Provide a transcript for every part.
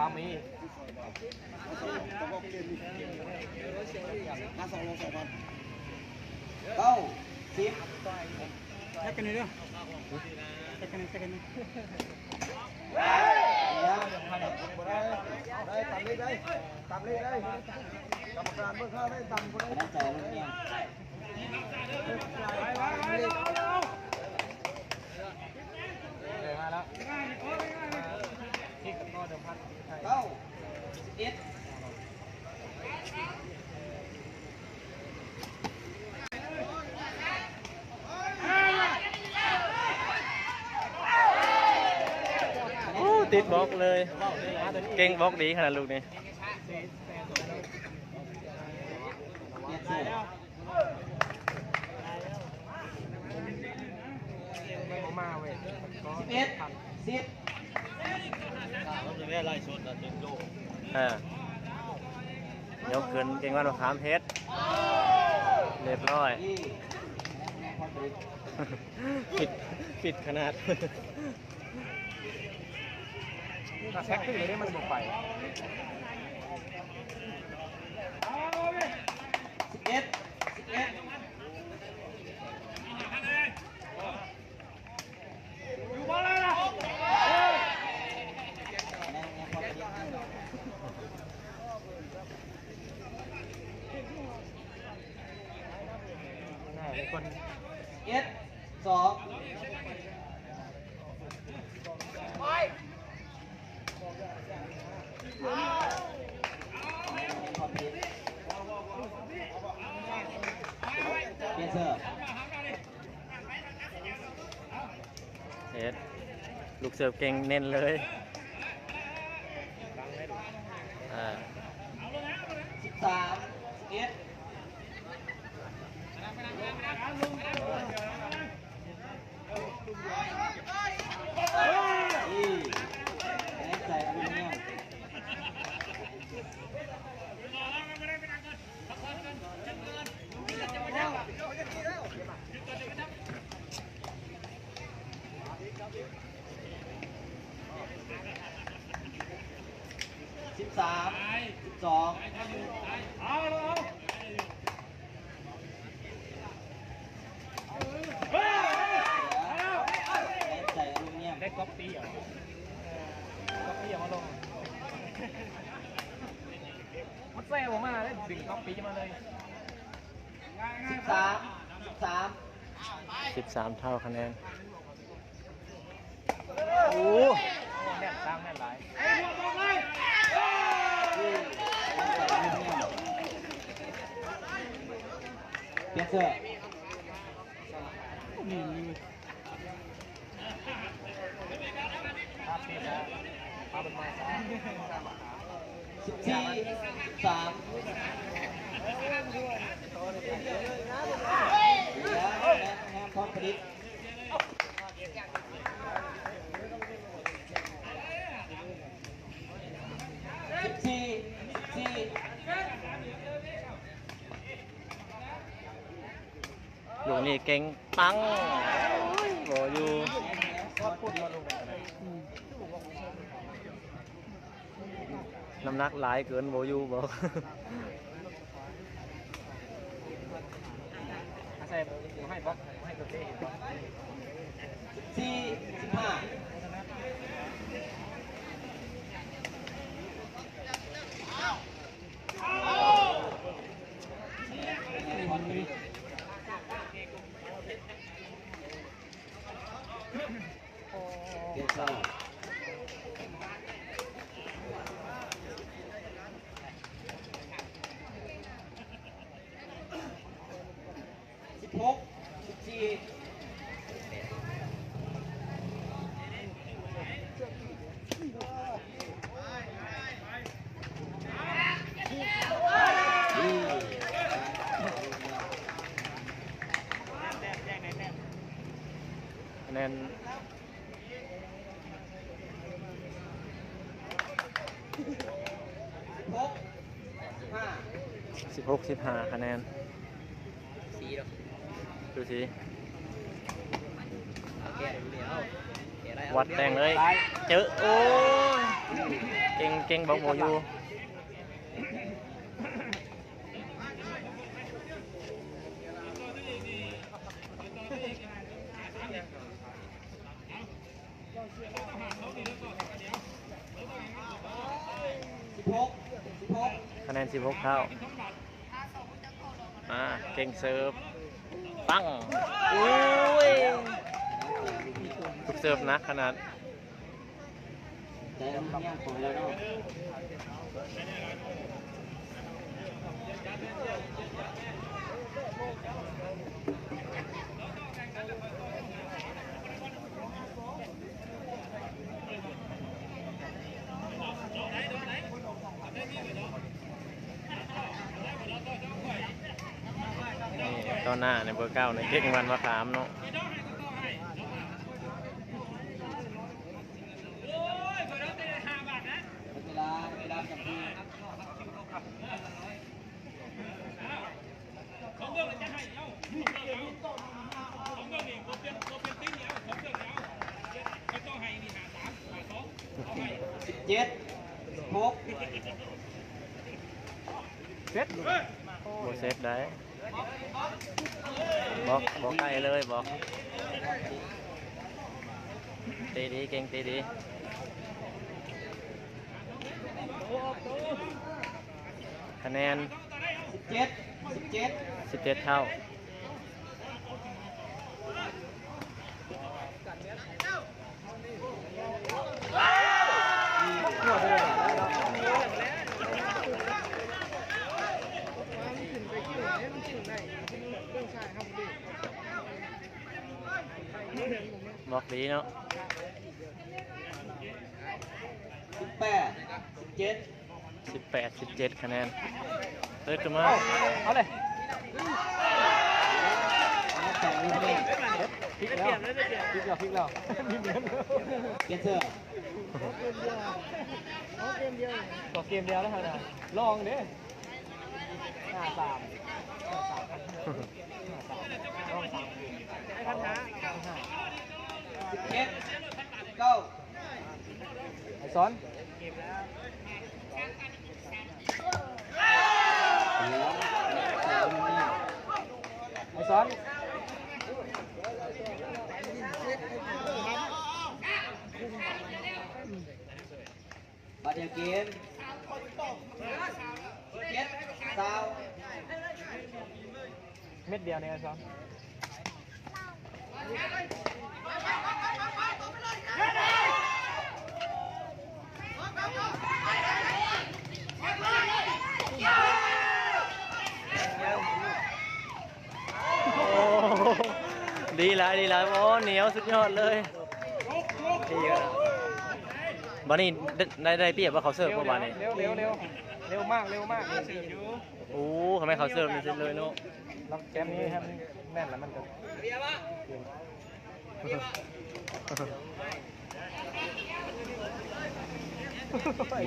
ສາມມີ ເກົ້າ ສິບ ແທັກກັນນີ້ເດີ ແທັກກັນນີ້ ແທັກກັນນີ້ ໄດ້ ຕາມເລກໄດ້ ຕາມເລກໄດ້ ກຳມະການເບິ່ງຄ່າໄດ້ ຕາມບໍ່ໄດ້ ກຳລັງໃຈລົງແຮງ. ເກົ້າ ສິບເອັດ ໂອ້ ຕິດບລັອກເລີຍ ເກັ່ງບລັອກດີຂະໜາດລູກນີ້. ສິບເອັດ ສິບ ເອີ ຍົກຂຶ້ນ ເກັ່ງວັນມະຂາມເຮັດ ຮຽບຮ້ອຍ ຜິດ ຜິດຂະໜາດ. ແທັກຕິກເລີຍເດ້ ມັນບໍ່ໄປ ສິບເອັດ ສິບເອັດ ເອັດ ສອງ ເປັນເສີບ ເຮັດ ລູກເສີບເກັ່ງເນັ້ນເລີຍ ອ່າ ສິບສາມ ສິບເອັດ ສິບສາມ ສິບສອງ ໄດ້ກັອບປີ້ເອົາ ກັອບປີ້ເອົາມາລົງ ມັນແຊບໍ່ມາເດ້ ດຶງກັອບປີ້ມາເລີຍ ສິບສາມ ສິບສາມ ສິບສາມເທົ່າຄະແນນ. ໂອ້ ແໜ້ນ ຕາມແໜ້ນຫຼາຍ ເປັນເສື້ອ ສິບສີ່ ສິບສາມ ແຮມ ແຮມ ພອນຜະລິດ ສິບສີ່ ສິບສີ່ ລູກນີ້ເກັ່ງ ປັງ ໂອ້ ຢູ່ ນ້ຳໜັກຫຼາຍເກີນ ບໍ່ຢູ່ບໍ່ ໃສ່ ໃຫ້ບລັອກ ໃຫ້ຕົວເຕະ ສິບສີ່ ສິບຫ້າ ສິບຫົກ ສິບສີ່ ຄະແນນ ສິບຫົກ ສິບຫ້າ ສິບຫົກ ສິບຫ້າ ຄະແນນ ສີດອກ ດູສີ ເອົາແກ້ໄດ້ຢູ່ແລ້ວ ແກ້ໄດ້ ວັດແຕ່ງເລີຍ ເຈີ ໂອ້ຍ ເກັ່ງ ເກັ່ງບໍ່ໝູຢູ່. ສິບຫົກ ສິບຫົກ ຄະແນນສິບຫົກເທົ່າ. ມາ ເກັ່ງເສີບ ປັງ ໂອ້ຍ ລູກເສີບໜັກຂະໜາດ. ແຕ່ມັນຍັງຄົງແລ້ວເນາະ. ນີ້ ຕໍ່ໜ້າໃນເບີເກົ້າໃນເກັ່ງວັນມະຂາມເນາະ. ເວລາ ເວລາຈັບມື. ສິບເຈັດ ຫົກ ເຊັດ ບໍ່ເຊັດໄດ໋. ບລັອກ ບໍ່ໃກ້ເລີຍ ບລັອກ. ເຕະດີ ເກັ່ງເຕະດີ. ຄະແນນ ສິບເຈັດ ສິບເຈັດ ສິບເຈັດເທົ່າ. ບລັອກດີເນາະ. ສິບແປດ ສິບເຈັດ ສິບແປດ ສິບເຈັດຄະແນນ. ເປີດຂຶ້ນມາ ເອົາເລີຍ. ພິກແລ້ວ ພິກແລ້ວ ພິກແລ້ວ ປ່ຽນເສື້ອ. ກໍເກມດຽວແລ້ວຫັ້ນນະ ລອງເດ້. ຫ້າສາມ ຫ້າສາມ ຫ້າສາມ ລອງສາມ ໄດ້ພັນຫ້າ ພັນຫ້າ. ສິບເຈັດ ເກົ້າ. ໄອສອນ ໄອສອນ. ບາດດຽວເກມ ເຈັດ ຊາວ. ເມັດດຽວນີ້ ສອງ. ໂອ້ ດີຫຼາຍ ດີຫຼາຍ. ໂອ້ ໜຽວ ສຸດຍອດເລີຍ. ບາດນີ້ໄດ້ ໄດ້ ໄດ້ປຽບວ່າເຂົາເສີບບໍ່ບາດນີ້. ເລັວ ເລັວ ເລັວ ເລັວມາກ ເລັວມາກ. ໂອ້ ທຳໄມເຂົາເສີບນີ້ເສັດເລີຍເນາະ. ລັອກແກມນີ້ໃຫ້ມັນແໜ້ນແລ້ວມັນກໍ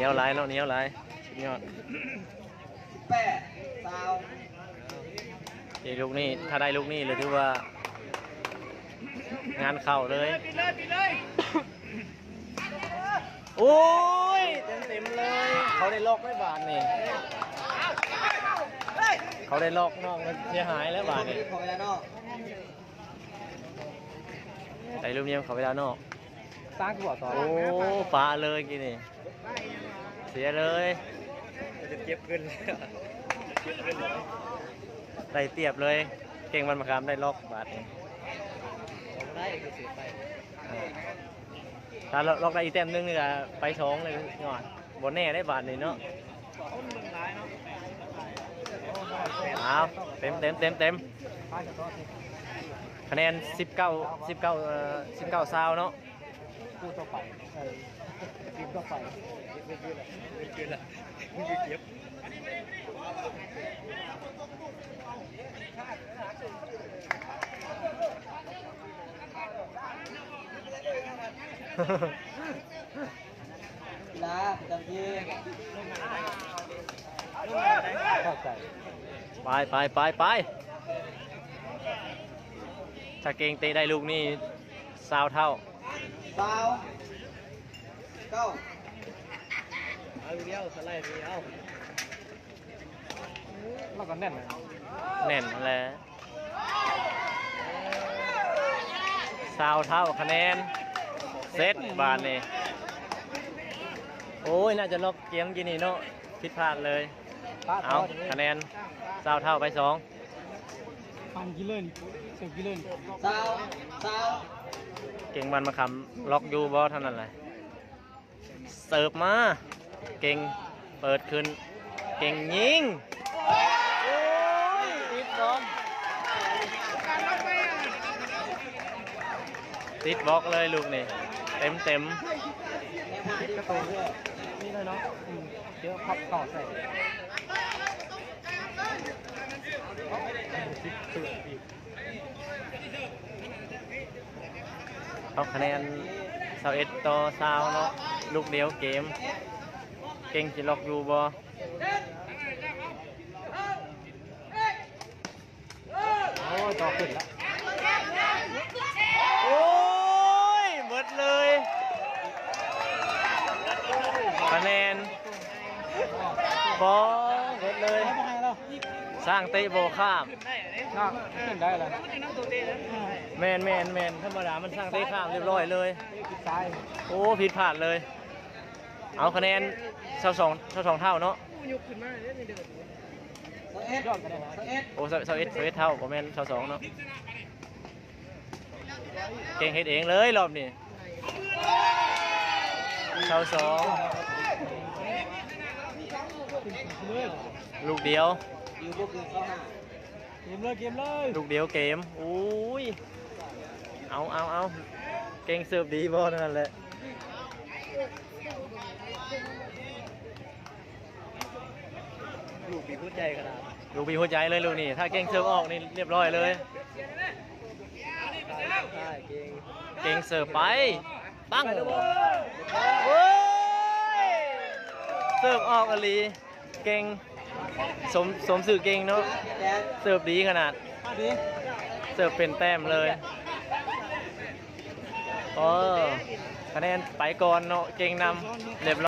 ໜຽວຫຼາຍເນາະ ໜຽວຫຼາຍ ສຸດຍອດ. ແປດ ຊາວ. ເອີ ລູກນີ້ ຖ້າໄດ້ລູກນີ້ລະຖືວ່າງານເຂົ້າເລີຍ. ໂອ້ຍ ເຕັມໆເລີຍ. ເຂົາໄດ້ລັອກໄວ້ບາດນີ້ ເຂົາໄດ້ລັອກນ້ອງ ເສຍຫາຍແລ້ວບາດນີ້. ໄດ້ລູກນີ້ເຂົ້າໄປແລ້ວເນາະ. ສ້າງຄືບໍ່ຕໍ່. ໂອ້ ປະເລີຍກີ້ນີ້ ເສຍເລີຍ. ເຈັບຂຶ້ນ ເຈັບຂຶ້ນ ໄດ້ປຽບເລີຍ. ເກັ່ງວັນມະຂາມໄດ້ລັອກບາດນີ້. ໄດ້ຄືຊິໄປ ອ່າ ຖ້າລັອກໄດ້ອີກແຕ້ມໜຶ່ງນີ້ກະໄປສອງເລີຍ. ບໍ່ແນ່ໄດ໋ບາດນີ້ເນາະ. ເອົາ ເຕັມ ເຕັມ ເຕັມ ເຕັມ. ຄະແນນສິບເກົ້າ ສິບເກົ້າ ເອີ ສິບເກົ້າ ຊາວເນາະ. ຄູ່ຕໍ່ໄປ ເອີ ທີມຕໍ່ໄປ. ກິລາປະຈຳທີ. ໄປ ໄປ ໄປ ໄປ. ຖ້າເກັ່ງເຕະໄດ້ລູກນີ້ ຊາວເທົ່າ. ຊາວ ເກົ້າ. ເອົາ ດຽວ ສະໄລດຽວ ລາວກໍແໜ້ນນະ ແໜ້ນແຫຼະ ຊາວເທົ່າ ຄະແນນເຊັດບາດນີ້. ໂອ້ຍ ໜ້າຈະລັອກເກມກີ້ນີ້ເນາະ ຜິດພາດເລີຍ. ເອົາ ຄະແນນຊາວເທົ່າໄປສອງ ປັນກິເລີນ ເສີບກິເລີນ ຊາວ ຊາວ ເກັ່ງບ້ານມະຂາມ ລັອກຢູ່ບໍ່ເທົ່ານັ້ນແຫຼະ. ເສີບມາ ເກັ່ງເປີດຂຶ້ນ ເກັ່ງຍິງ ໂອ້ຍ ຕິດບອກ ຕິດບອກເລີຍລູກນີ້ ເຕັມໆ ຕິດປະຕູນີ້ເລີຍເນາະ. ອືມ ເຈີພັບຕໍ່ໃສ່ ເອົາຄະແນນຊາວເອັດຕໍ່ຊາວເນາະ ລູກດຽວເກມ ເກັ່ງຊິລັອກຢູ່ບໍ່? ໂອ້ຍ ຕໍ່ຂຶ້ນລະ ໂອ້ຍ ເບິດເລີຍ ຄະແນນ ບໍ່ ເບິດເລີຍ ຊ່າງເຕະບໍ່ຂ້າມ ເນາະ ຂຶ້ນໄດ້ລະ ແມ່ນໆໆ ທຳມະດາມັນຊ່າງເຕະຂ້າມ ຮຽບຮ້ອຍເລີຍ ໂອ້ ຜິດພາດເລີຍ. ເອົາຄະແນນຊາວສອງ ຊາວສອງເທົ່າເນາະ ໂອ້ ຊາວເອັດ ຊາວເອັດເທົ່າ ບໍ່ແມ່ນຊາວສອງເນາະ. ເກັ່ງເຮັດເອງເລີຍລອບນີ້ ຊາວສອງ ລູກດຽວ ເກມເລີຍ ເກມເລີຍ ລູກດຽວເກມ ໂອ້ຍ ເອົາ ເອົາ ເອົາ ເກັ່ງເສີບດີບໍ່ນັ້ນແຫຼະ. ລູກບີບຫົວໃຈຂະໜາດ ລູກບີບຫົວໃຈເລີຍລູກນີ້ ຖ້າເກັ່ງເສີບອອກນີ້ຮຽບຮ້ອຍເລີຍ ເກັ່ງ ເກັ່ງເສີບໄປ ປັ້ງ ໂອ້ຍ ເສີບອອກອີ່ຫຼີ ເກັ່ງ ສົມ ສົມຊື່ເກັ່ງເນາະ ເສີບດີຂະໜາດ ເສີບເປັນແຕ້ມເລີຍ. ເອີ ຄະແນນໄປກ່ອນເນາະ ເກັ່ງນຳ ຮຽບ